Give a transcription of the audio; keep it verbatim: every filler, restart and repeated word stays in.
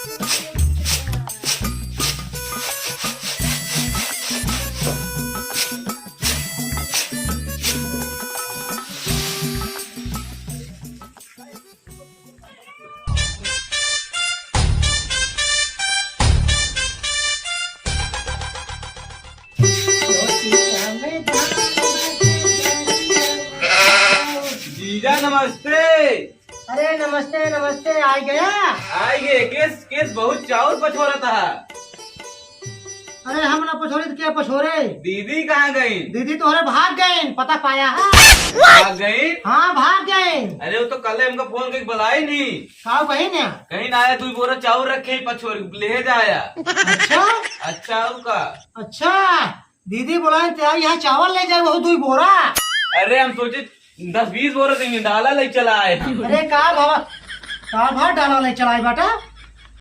जीजा नमस्ते। अरे नमस्ते नमस्ते, आ गया। आई गए, केस केस बहुत चाउर पछोरत हा। अरे हम ना पछोरे तो क्या पछोरे? दीदी कहाँ गई? दीदी तोहरे भाग गई, पता पाया है? भाग गई? हाँ भाग गई। अरे वो तो कल हमका फोन करके बुलाई नहीं। का बहिन है? कहीं ना आया, दो बोरा चाउर रखे पछोर ले जाया। अच्छा। अच्छा, और का? अच्छा, दीदी बोलाए ते आई यहाँ चावल ले जाए, वो दो बोरा। अरे हम सोचे दस बीस बोरा देंगे, डाला ले चला आए हम। अरे का भावा, का भाव डाला ले चलाए बेटा?